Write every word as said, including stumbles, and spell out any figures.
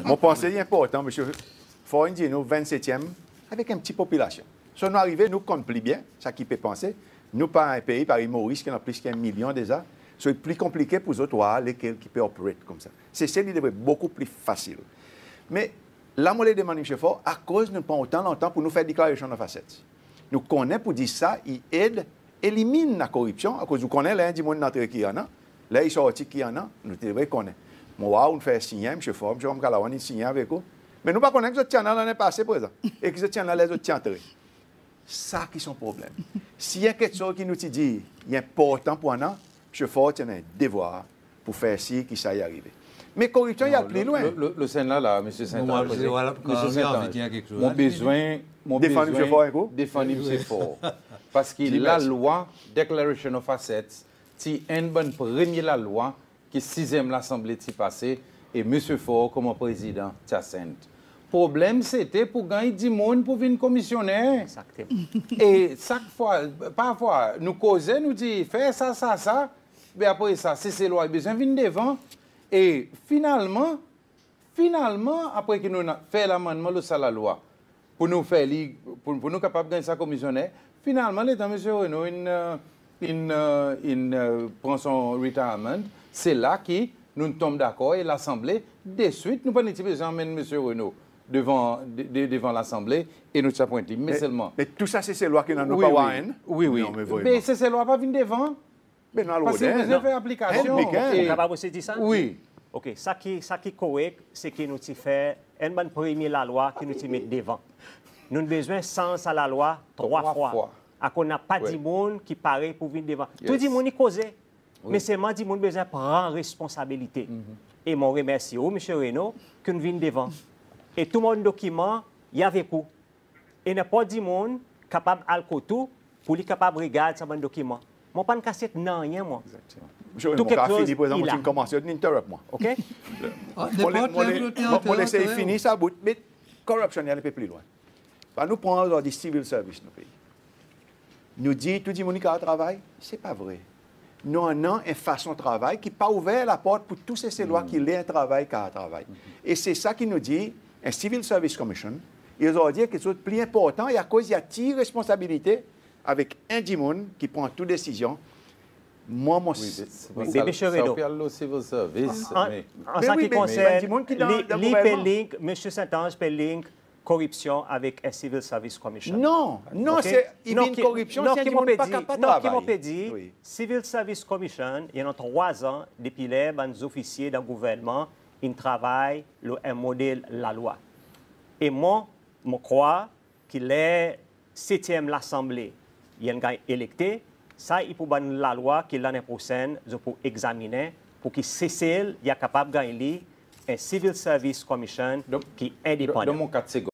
Mon panse i enportan, Msye Faure in dir nou vennsetyenm avek en pti popilasyon. So nou arive, nou konn pli byen sa ki pe panse. Nou pa en pei parey Moris ki annan plis ki en milyon deza. So i pli konplike pour zot war lekel ki pe operate koumsa. Sesel i devret bokou pli fasil. Me la mon le demann Msye Faure, akoz nou pran otan lontan pour nou fer declaration of assets? Nou konnen pour dir sa i ed elimin lakoripsyon, akoz ou konnen ler en dimoun in antre ki annan, ler i sorti ki annan, nou devret konnen. Mon war ou'n fer sinyen, Msye Faure, Msye Ramkalawan in sinyen avek ou. Me nou pa konnen ki zot ti annan lannen pase prezan, e ki zot ti annan ler zot ti antre. Sa ki son problenm. Si i en keksoz ki nou ti dir i enportan pour annan, Msye Faure ti annan en devwar pour fer sir ki sa i arive. Me koripsyon i al pli lwen. Lo, lo, lo, lo senn la, la, Msye St Ange, Msye St Ange, mon bezwen, mon bezwen defann Msye Faure en kou. Defann Msye Faure. Parski lalwa Declaration of Assets ti enn bann premye lalwa ki sizyenm Lasanble ti pase, e Msye Faure konman Prezidan ti assent. Problenm sete pour ganny dimoun pour vin komisyoner. Egzakteman. E sak fwa, parfwa nou koze, nou dir fer sa, sa, sa, be apre sa Seselwa i bezwen vin devan. E finalman, finalman apre ki nou fer lamannman lo sa lalwa pour nou fer li, pour, pour nou kapab ganny sa komisyoner, finalman letan Msye Renaud in, in, in pran son retirement, se la ki nou'n tonm dakor e Lasanble deswit, nou pa ti bezwen anmenn Msye Renaud devan, de, de, devan Lasanble e nou ti apwent li. Me selman, me tou sa Seselwa ki annan, nou pa war enn? Wi, wi. Non, me vreman. Me Seselwa pa vin devan. Ben nou al rod enn, non? Fer aplikasyon. Ou kapab osi dir sa? Wi. OK, sa ki, sa ki korek se ki nou ti fer enn bann premye lalwa ki nou ti met devan. Nou'n bezwen sanz sa lalwa trwa fwa. Akoz napa dimoun ki pare pour vin devan. Tou dimoun i koze. Me selman dimoun bezwen pran responsabilite. E mon remersi ou, Msye Renaud, ki ou'n vin devan. E tou mon dokiman i avek ou. E nenport dimoun kapab al kot ou pour li kapab regard sa bann dokiman. Mon pa'n kasyet nanryen, mwan. Egzakteman. Msye Renaud, mon kapab fini prezan, mon ti'n konmanse, zot in interrupt mwan. OK? Mon les, mon les, mon les fini sa bout, me koripsyon i al en pe pli lwen. Ba nou pran ozordi civil service nou pei. Nou dir tou dimoun i kapab travay, se pa vre. Nou annan en fason travay ki pa ouver laport pour tou Seselwa ki le en travay kapab travay. E se sa ki nou dir, en Civil Service Commission, e ozordi en keksoz pli enportan, e akoz i atir responsabilite avek en dimoun ki pran tou desizyon. Mwan, mon... Wi, me, me Msye Renaud, sa pe al lo civil service, an, an sa ki konsern, li, li pe link, Msye St Ange pe link koripsyon avek en Civil Service Commission. Non, non, OK? Se, i vin koripsyon, non, se ki mon dimoun pe dir, pa kapab travay. Non, ki mon pe dir, wi. Civil Service Commission, i annan trwa an depi ler bann zofisye dan gouvernman in travay lo en model lalwa. E mwan, mon krwar ki ler setyenm Lasanble i ganny elekte, sa i pou bann lalwa ki lannen prosenn zot pou egzaminen pour ki Sesel i a kapab ganny li en Civil Service Commission ki endepandan. Donn, donn mwan kat segonn.